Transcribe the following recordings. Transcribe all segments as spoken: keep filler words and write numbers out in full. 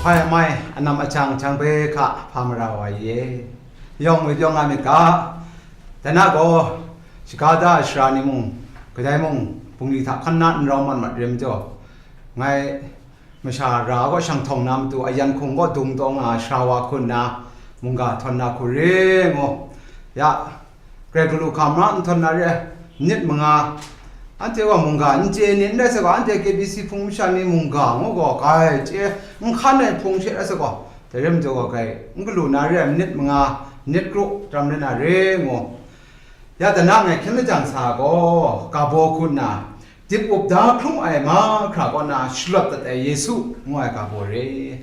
Hpai mai anam ajang jang hpe hka hpa mara wa ye, yawng myit yawng nga myit ga, dai na gaw, shaga da ai sara ni mung, kadai mung, bungli hta hkan na n rau mat mat rim jaw, ngai masha ra kaw shang htawng na matu, ayan hkung kaw dung taw nga ai sara wa hkun na, mungga htawn na hku re ngu. Ya, Grai galu hkam ra nhtawm na re ai, minit manga, anhte gaw mungga n chye ni, n rai sa gaw, anhte K B C hpung masha ni mungga ngu gaw, grai chye, n hkan ai hpung she rai sa gaw, dai rai majaw gaw, grai n galu na re ai, minit manga, minit kru, tam rai na re ngu. Ya, dana ngai hkyen lajang sa gaw, ga baw hku nna, dip up da hkrum ai mahkra kaw na shalawt dat ai Yesu ngu ai ga baw re.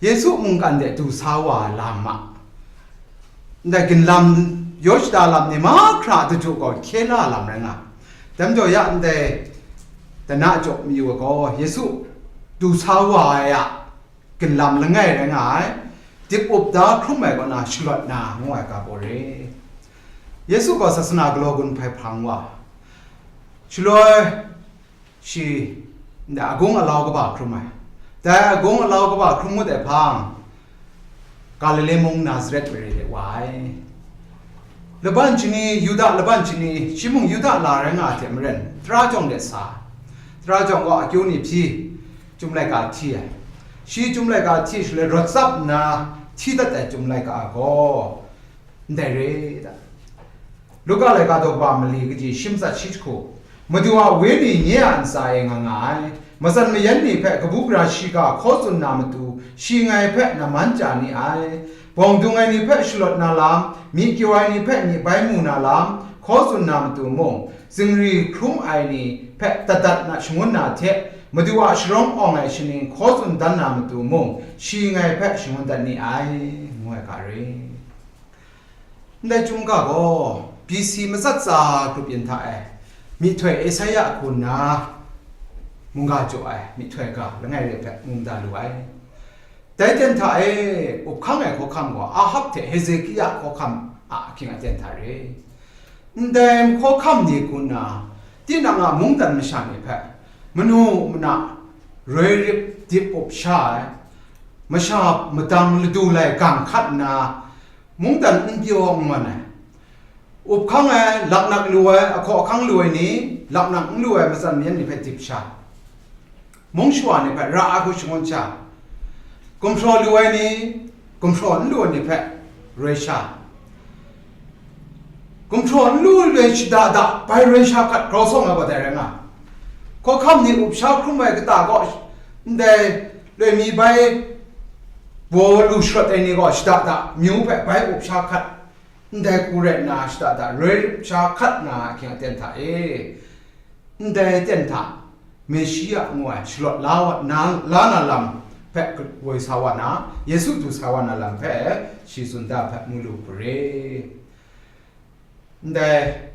Yesu mungkan de du sa wa ai lam a, ndai ginlam, yaw shada lam ni mahkra a daju gaw hkye la lam rai nga. Dai majaw ya ndai dana jaw mayu ai gaw, Yesu du sa wa ai a ginlam langai rai nga ai, dip up da hkrum ai kaw na shalawt na ngu ai ga baw re. Yesu gaw sasana galaw gun hpai hpang wa, shaloi shi ndai agung alau kaba hkrum ai. Dai agung alau kaba hkrum ngut ai hpang, Galile mung Nazaret mare de wa ai. Laban shani, Yuda laban shani, shi mung Yuda la rai nga ai hte maren, tara jawng de sa, tara jawng gaw akyu ni hpyi, Chyum laika hti ai. Shi Chyum laika hti shaloi rawt tsap nna hti dat ai Chyum laika gaw ndai re da. Luka laika daw kaba mali kaji shim tsat shi jahku, Madu a Wenyi nye a ntsa e nga nga ai. Matsan mayan ni hpe kabu gara shiga hkaw tsun na matu, shi ngai hpe naman chya ni ai. Bawng dung ai ni hpe shalawt na lam, myi kyaw ai ni hpe myi bai mu na lam, hkaw tsun na matu mung, zingri hkrum ai ni hpe dat dat na shangun na hte, Madu a sharawng awng ai shaning hkaw tsun dan na matu mung, shi ngai hpe shangun dat ni ai, ngu ai ga re. Ndai Chyum ga gaw, B C matsat tsa grup yin hta e, myihtoi Esaia hku nna mungga jaw ai myihtoi ga langai re hpe mu mada lu ai. Dai ten hta e, up hkang ai hkawhkam gaw Ahab hte Hezekia hkawhkam a ahkying aten hta re. Ndai hkawhkam ni hku nna, tinang a mungdan masha ni hpe, manu mana roi rip dip up sha ai, masha madang ladu lai gang hkat nna, mungdan n pyaw n wan ai, up hkang ai, laknak lu ai, ahkaw ahkang lu ai ni, laknak n lu ai matsan mayan ni hpe dip sha, mung shawa ni hpe ra ai hku shangun sha, gumhpraw lu ai ni, gumhpraw n lu ai ni hpe roi sha, gumhpraw n lu ai shada da bai roi sha hkat grau sawng ai wa dai rai nga. Hkawhkam ni up sha hkrum ai kata kaw, ndai loi mi bai baw lu sharawt ai ni gaw shada da myu hpe bai up sha hkat, ndai hku rai nna shada da roi sha hkat na ahkying aten hta e, ndai aten hta Meshia ngu ai shalawt la wa, na, la na lam hpe woi sa wa na, Yesu du sa wa na lam hpe shi tsun da hpe mu lu hku re. Ndai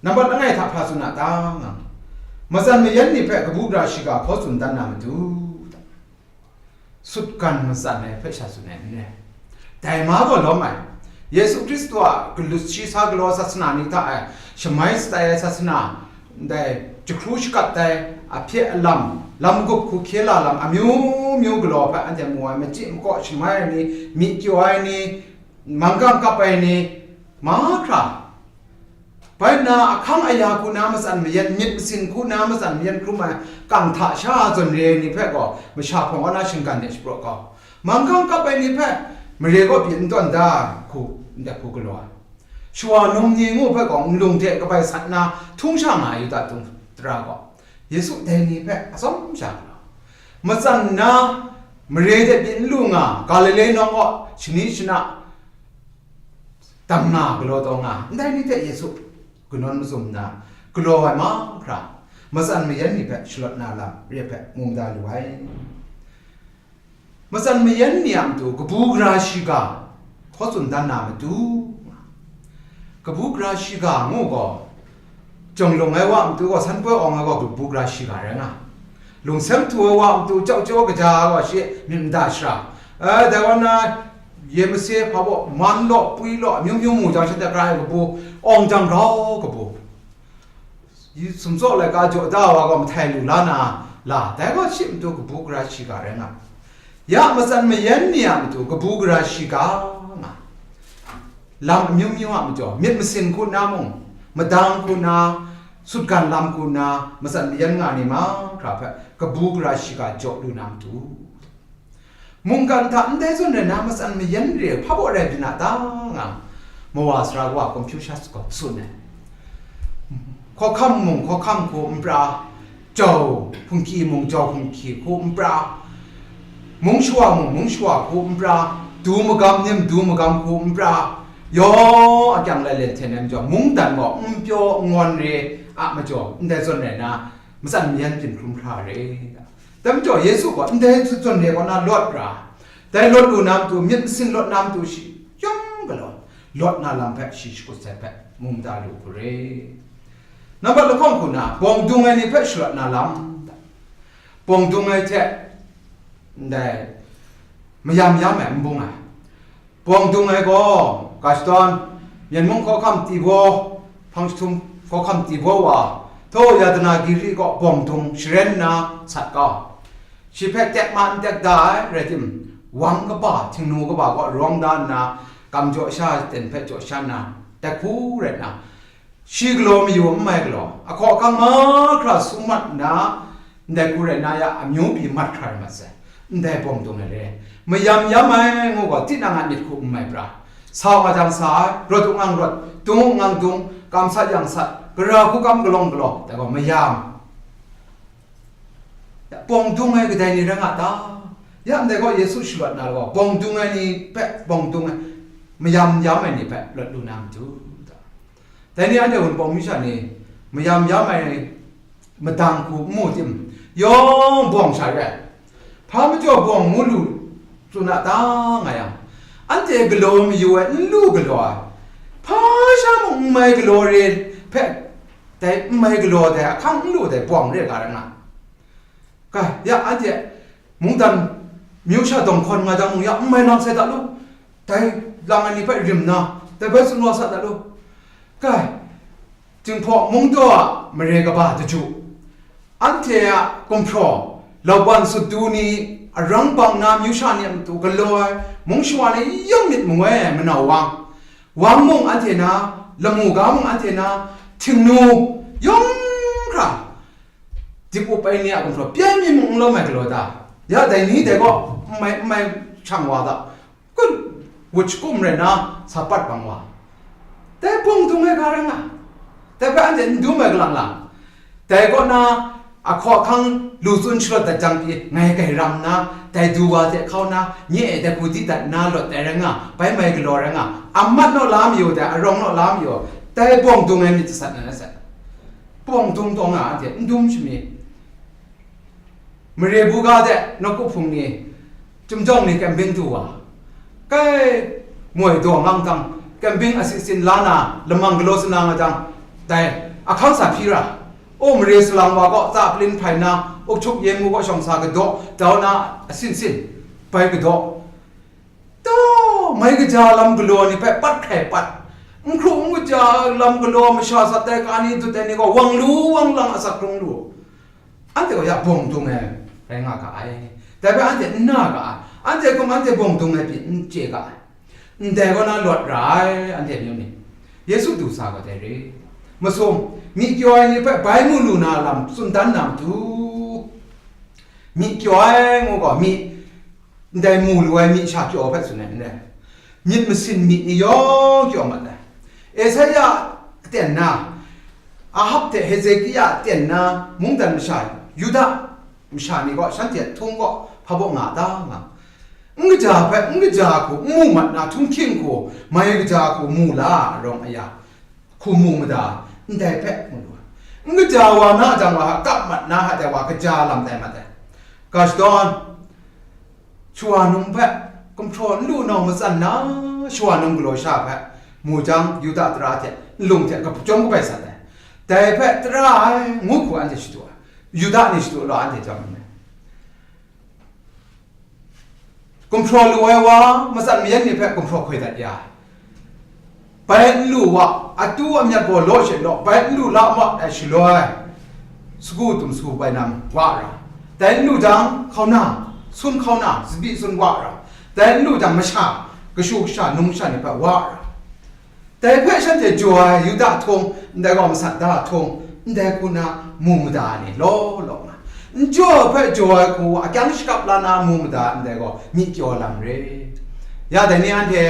nambat langai hta hpa tsun a ta nga, matsan mayan ni hpe kabu gara shiga hkaw tsun dan na matu, sutgan matsan ai hpe sha tsun ai n rai. Dai ma gaw lawm ai, Yesu Hkristu a galut shi sa galaw sasana ni hta e shamai shatai ai sasana, ndai jahkru shakat ai, ahpye alam, lam gup hku hkye la lam, amyu myu galaw hpe anhte mu ai, machyi makaw shamai ai ni, myi kyaw ai ni, manggang kap ai ni, mahkra, bai nna ahkang aya hku na matsan mayan, myit masin hku na matsan mayan hkrum ai, kang hta sha zawn re ai ni hpe gaw, masha hpawng kaw na shinggan de shapraw kau, manggang kap ai ni hpe mare kaw pyi n tawn da hku, ndai hku galaw ai. Shawa num ni ngu hpe gaw, nlung hte kabai sat na htung sha nga ai Yuda dung tara gaw, Yesu dai ni hpe atsawm sha galaw, matsan nna mare de pyi n lu nga, Galile nawng kaw shani shana dam nga galaw taw nga, ndai ni hte Yesu kanawn mazum nna galaw ai mahkra, matsan mayan ni hpe shalawt na lam re hpe mu mada lu ai. Matsan mayan ni a matu kabu gara shiga hkaw tsun dan na matu, kabu gara shiga ngu gaw, jawng lung ai wa a matu gaw, san poi awng ai gaw kabu gara shiga rai nga. Lungsem htu ai wa a matu, chau chau kaja ai wa shi myit mada shara, eh, dai wa na, ye mase hpa baw, man law, pwi law, amyu myu mu jang, shanhte gara ai kabu, awng jang grau kabu, sumtsaw laika jaw da wa gaw, mahtai lu la na, la, dai gaw shi matu kabu gara shiga rai nga. Ya matsan mayan ni a matu kabu gara shiga nga, lam amyu myu a majaw, myit masin hku na mung, madang hku na, sutgan lam hku na, matsan mayan nga ni mahkra hpe kabu gara shiga jaw lu na matu, mungkan hta ndai zawn rai na matsan mayan re hpa baw rai byin a ta nga, mawa sara wa Confucius gaw tsun ai. Hkawhkam mung hkawhkam hku n pra, jau hpungki mung jau hpungki hku n pra, mung shawa mung mung shawa hku n pra, du magam nim du magam hku n pra, yawng a kyang lai len hten ai majaw, mungdan gaw n pyaw n ngawn re a majaw, ndai zawn rai na, matsan mayan byin hkrum hkra re. Dai majaw Yesu gaw ndai zawn re kaw na lawt ra, dai lawt lu na matu, myit masin lawt na matu shi yawng galaw, lawt na lam hpe shi shakut sai hpe mu mada lu hku re. Nambat lahkawng hku na, bawng dung ai ni hpe sharawt na lam, bawng dung ai hte ndai mayam yam ai n bung ai. Bawng dung ai gaw, ga shadawn, myen mung hkawhkam tibaw, hpang jahtum hkawhkam tibaw wa, htaw Yadana Giri kaw bawng dung sharen nna sat kau. Shi hpe tek ma n tek da ai, rai tim, wang kaba, htingnu kaba kaw rawng da nna, kam jaw sha ten hpe jaw sha nna, tek hku rai nna, shi galaw mayu n mai galaw, ahkaw ahkang mahkra sung mat nna, ndai hku rai na ya, amyu pyi mat hkra rai mat sai, ndai bawng dung ai re. Mayam yam ai ngu gaw, tinang a myit hku n mai pra. Sa nga jang sa ai, rawt u ngang rawt, dung u ngang dung, kam sat yang sat, gara hku kam galawng galaw, dai gaw mayam. Ya, bawng dung ai kadai ni rai nga ta? Ya ndai gaw Yesu sharawt na gaw, bawng dung ai ni hpe bawng dung ai, mayam yam ai ni hpe lawt lu na matu ta? Dai ni anhte Wunpawng masha ni mayam yam ai madang hku n mu tim, yawng bawng sha re ai. Hpa majaw bawng mu lu tsun a ta nga yang, anhte galaw mayu ai, n lu galaw ai, hpa sha mung n mai galaw re hpe, dai n mai galaw dai ahkang n lu dai bawng re ga rai nga. Ga, ya, anhte mungdan myu sha dawng hkawn nga jang mung, ya, n mai lang sai da lu, dai lang ai ni hpe rim nna, dai bai tsun wa sa da lu. Ga, Jinghpaw mungdaw a mare kaba daju, anhte a gumhpraw, lauban sutdu ni arang bang na myu sha ni a matu galaw ai, mung shawa ni yawng myit mangoi ai manau wang, wang mung anhte na, lamu ga mung anhte na, htingnu yawng hkra, dip up ai ni a gumhpraw, pyai mi mung n lawm ai galaw ta? Ya dai ni dai gaw, n mai, n mai shang wa ga, kun, wut shakum rai na, sa pat bang wa, dai bawng dung ai ga rai nga, dai hpe anhte n dum ai galang lang, dai kaw na, ahkaw ahkang lu tsun sharawt dat jang pyi, ngai gairam nna, dai du wa hte hkau na, nye e dai hku di dat nna lawt ai rai nga, bai mai galaw rai nga, a mat naw la mayu dai, arawng naw la mayu, dai bawng dung ai myit jasat na na sai. Bawng dung taw nga anhte n dum shami. Mare bu ga de nawku hpung ni, chyum jawng ni camping du wa, kai moi daw ngang tang, camping asin sin la na lamang galaw sa na nga jang, dai ahkang sa hpyi ra, o mare salang wa kaw tsa palin hpai na, ukchup yen mu kaw shawng sa kadaw dau na asin sin bai kadaw, taw, mai kaja lam galaw ni hpe pat hkrai pat, n hkru n kaja lam galaw masha sat ai ka ni dut ai ni gaw wang lu wang lang asak hkrung lu, anhte gaw ya bawng dung ai rai nga ga ai. Dai hpe anhte n na ga ai, anhte hkum anhte bawng dung ai pyi n chye ga ai. Ndai kaw na lawt ra ai, anhte amyu ni, Yesu du sa ga dai re. Masum, myi kyaw ai ni hpe bai mu lu na lam tsun dan na matu, myi kyaw ai ngu gaw, myi ndai mu lu ai myi sha kyaw hpe tsun ai n rai. Myit masin myi ni yawng kyaw mat ai. Esaia aten na, Ahab hte Hezekia aten na, mungdan masha, Yuda masha ni gaw shanhte htung gaw hpa baw nga ta nga, n kaja hpe n kaja hku n mu mat na, htunghking hku mai kaja hku mu la, arawng aya hku mu mada, ndai hpe mu lu ai. N kaja wa na jang wa hka kap mat na, hta wa kaja lam tai mat ai. Ga shadawn, shawa num hpe gumhpraw n lu nau matsan na, shawa num galaw sha hpe mu jang, Yuda tara hte nlung hte chyawm kabai sat ai. Dai hpe tara ai ngu hku anhte shadu ai, Yuda ni shadu law anhte jam ai. Gumhpraw lu ai wa, matsat mayan ni hpe gumhpraw hkoi dat ya, bai n lu wa, atu amyat gaw law she law, bai n lu la ma ai shaloi, sagu dum sagu bai nam wa ra, dai n lu jang, hkauna, sun hkau na, tsabyi sun wa ra, dai n lu jang masha, kashu kasha, num kasha ni hpe wa ra. Dai hpe shanhte jaw ai Yuda htung, ndai gaw masat da htung, ndai hku na mu mada ai ni law law nga, n jaw hpe jaw ai hku akyang shakap la na mu mada ai ndai gaw myi kyaw lam re. Ya dai ni anhte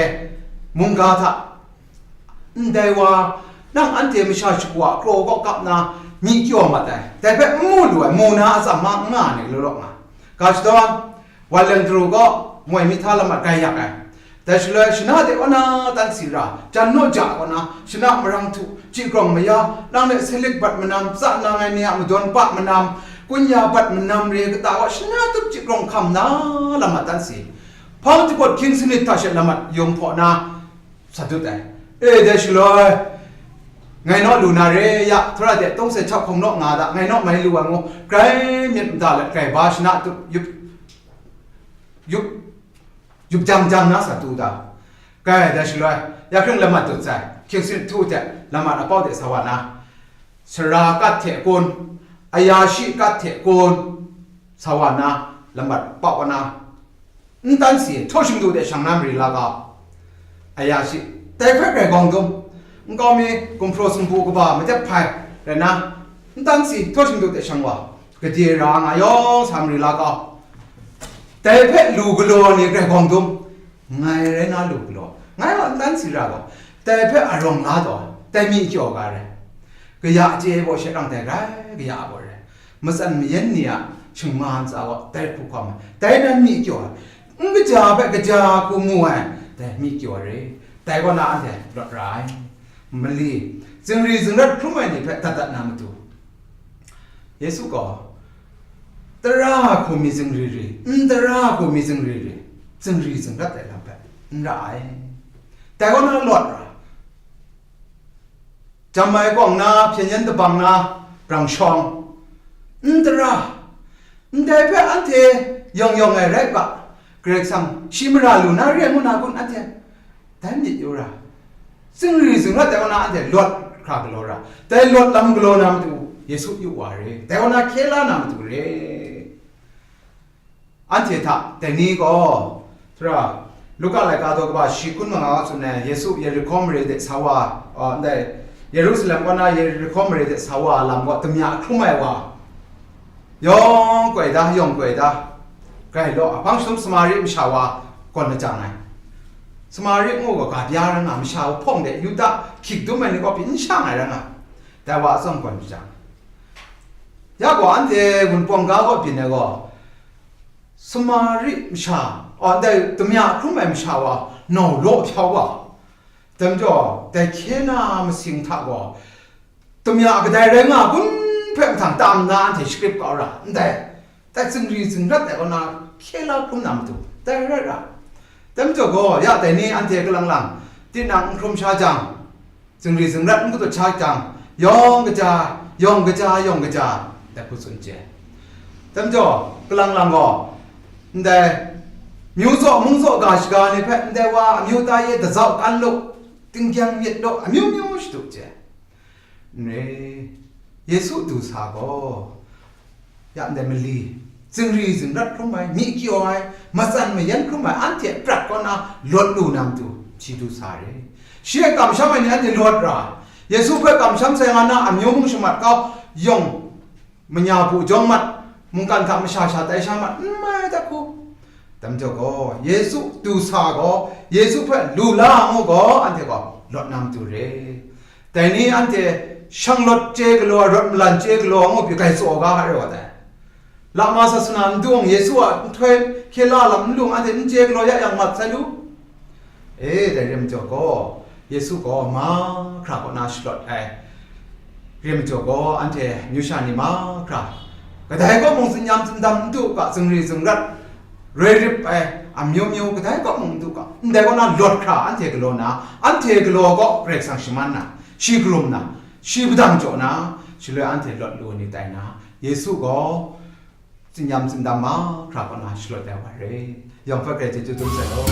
mungga hta, ndai wa, nang anhte masha shagu a kraw kaw kap na myi kyaw mat ai, dai hpe n mu lu ai, mu na atsam ma n nga ai ni law law nga. Ga shadawn, Wan leng daru gaw moi mi hta lamat grai yak ai. Dai shaloi, shana de kaw na tan si ra, jan naw ja kaw na, shana marang htu, chyi grawng maya, nang de selik bat manam, tsa nang ai ni a madawn pa manam, kunya bat manam re kata kaw, shana tup chyi grawng hkam na lamat tan si. Hpang jahpawt hkying sanit hta she lamat yawng hpaw na, sa dut ai. E, dai shaloi, ngai naw lu na re ya, Hkra de tawng se chap hkawng naw nga da, ngai naw mai lu ai ngu, grai myit mada let grai ba shana tup yup, yup, yup jang jang na sa tu da. Grai dai shaloi, ya hkring lamat dut sai, hkying sin htu hte lamat apau de sa wa na, sara kat hte kun, ayashi kat hte kun, sa wa na, lamat pau wa na, n tan si, htaw shingdu de shang na mari la ga, ayashi, dai hpe grai gawng dum, nkau mi gumhpraw sumpu kaba madep hpai rai na, n tan si, htaw shingdu de shang wa, gade ra nga yawng sa mari la ga, dai hpe lu galaw ni grai gawng dum, ngai rai na lu galaw, ngai wa n tan si ra gaw, dai hpe arawng la taw, dai myi kyaw ga rai. Kaya chye baw she rang dai rai, kaya baw rai. Matsan mayan ni a shingma ntsa gaw dai hku hkawm ai, dai nan myi kyaw ai, n kaja hpe kaja hku mu ai, dai myi kyaw ai re. Dai kaw na anhte lawt ra ai. Mali, zingri zingrat hkrum ai ni hpe dat dat na matu, Yesu gaw, tara hku mi zingri ri, n tara hku mi zingri ri, zingri zingrat ai lam hpe n ra ai. Dai kaw na lawt ra. Jam ai kawng na, hpyen yen dabang na, rang shawng, n tara, ndai hpe anhte yawng yawng ai rai ga, Karai Kasang shi mara lu na re ngu na kun anhte? Dai myit yu ra, zingri zingrat dai kaw na anhte lawt hkra galaw ra, dai lawt lam galaw na matu Yesu yu wa re, dai kaw na hkye la na matu re. Anhte hta dai ni gaw, Sara, Luka laika daw kaba shi hkun manga tsun ai, Yesu Yerihko mare de sa wa, a, ndai, Yerusalem kaw na Yerihko mare de sa wa lam gaw damya hkrum ai wa, yawng koi da, yawng koi da, grai law, hpang jahtum Samari masha wa gawn lajang ai. Samari ngu gaw ga bya rai nga, masha hpawng de Yuda hkyik dum ai ni gaw pyi n shang ai rai nga, dai wa atsawm gawn lajang. Ya gaw, anhte Wunpawng ga gaw byin ai gaw, Samari masha, a, ndai damya hkrum ai masha wa, nau law hpya wa, dai majaw, dai hkye na masing hta gaw, damya kadai rai nga kun hpe mahtang tam nna anhte shagrip kau ra, ndai, dai zingri zingrat ai kaw na hkye la hkrum na matu, dai rai ra. Dai majaw gaw, ya dai ni anhte kalang lang, tinang n hkrum sha jang, zingri zingrat n gadut sha jang, yawng kaja, yawng kaja, yawng kaja, dai hku tsun chye. Dai majaw, kalang lang gaw, ndai, myu zaw, mung zaw ga shaga ni hpe ndai wa amyu ta ye dazau kan lu, tinggyang myit lu, amyu myu shadu chye. N re, Yesu du sa gaw, ya ndai mali, zingri zingrat hkrum ai, myi kyaw ai, matsan mayan hkrum ai, anhte prat kaw na lawt lu na matu, shi du sa re. Shi e kamsham ai ni anhte lawt ra, Yesu hpe kamsham sai nga na amyu mung shamat kau, yawng manya bu jawng mat, mungkan hta masha sha tai sha mat, n mai dat hku. Dai majaw gaw, Yesu du sa gaw, Yesu hpe lu la ngu gaw, anhte gaw lawt na matu re. Dai ni anhte shanglawt chye galaw ai, rawt malan chye galaw ai ngu pyi grai tsaw ga hkra wa dai. Lama sasana n dung, Yesu a nhtoi hkye la lam n lung, anhte n chye galaw ya yang mat sai lu. E, dai re majaw gaw, Yesu gaw mahkra kaw na shalawt ai. Re majaw gaw, anhte amyu sha ni mahkra, kadai kaw mung tsinyam tsindam n du ga, zingri zingrat, roi rip ai, amyu myu kadai kaw mung n du ga, ndai kaw na lawt hkra anhte galaw na, anhte galaw kaw Karai Kasang shaman na, shi karum na, shi padang jaw na, shaloi anhte lawt lu ni tai na, Yesu gaw tsinyam tsindam mahkra kaw na shalawt ai wa re. Yawng hpe Karai chyeju dum sai law.